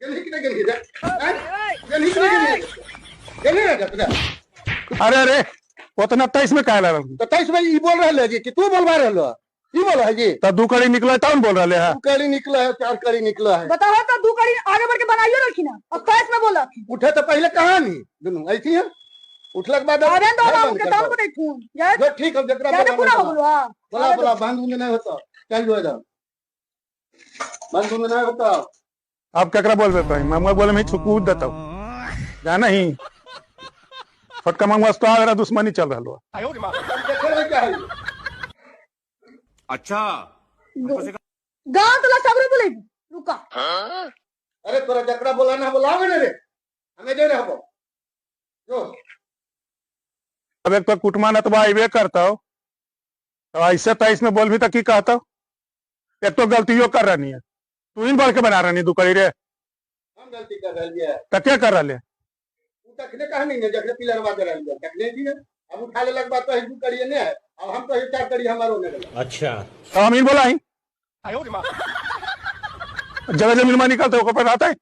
गेलही कि नहीं गेलही रे? गेलही कि नहीं गेलही? गेलही रे जा। अरे अरे उतना 23 में काहे लगल? तो 23 में ई बोल रहले जी कि तू बोलवा रहलो, ई बोल है जी। तो 2 कड़ी निकले तब बोल रहले है। 2 कड़ी निकले है, 4 कड़ी निकले है। बताओ तो 2 कड़ी आगे बढ़ के बनाइयो रखी ना, अब 23 में बोला। उठे तो पहले कहानी दुनू ऐसी है, उठलक बाद अरे तो घर हम बंद के कर तब दो। बनै थून। जाए जो ठीक है, जकरा जाए बोला पूरा हो बोला। गेलो, हां। बोला, बोला, बंद उंद नहीं होता, चल जो इधर। बंद उंद नहीं होता। अब केकरा बोलबे भाई? मामा बोले मैं छुकू देता जा नहीं। छोटका मामा तो आगरा दुश्मनी चल रहलो। देखे रहे क्या है? अच्छा। गांव तोला सबरे बोले रुका। हाँ? अरे तोरा जकरा बोला ना बोलावे ने रे, हमें दे रहबो जो। अब एक तो कुटमा न तो आइबे करता हो, तो ऐसे 23 में बोल भी तो की कहता हो? एक तो गलतियों कर रही है तू, इन बढ़ के बना रही 2 कड़ी रे। हम गलती कर रही है तो क्या कर रहे? तू तखने कहानी ने जखने पिलरवा दे रही है तखने जी ने अब उठा ले लग बात तो 2 कड़ी ने है, अब हम तो 4 कड़ी हमारो ने गला। अच्छा। तो हम इन बोला ही जगह जमीन में निकलते हो पर आता है।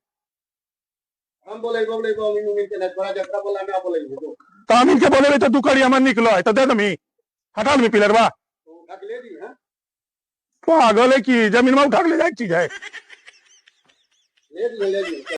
हम बोले बोले बोले इन के ना थोड़ा जकरा बोला ना बोले तो। तो हम इनके बोले तो 2 कड़ी हमर निकलो है तो दे दमी, हटा दमी पिलरवा। तो उठा के ले दी। हां पागल है कि जमीन में उठा के ले जाए चीज है। ले दी, ले दी।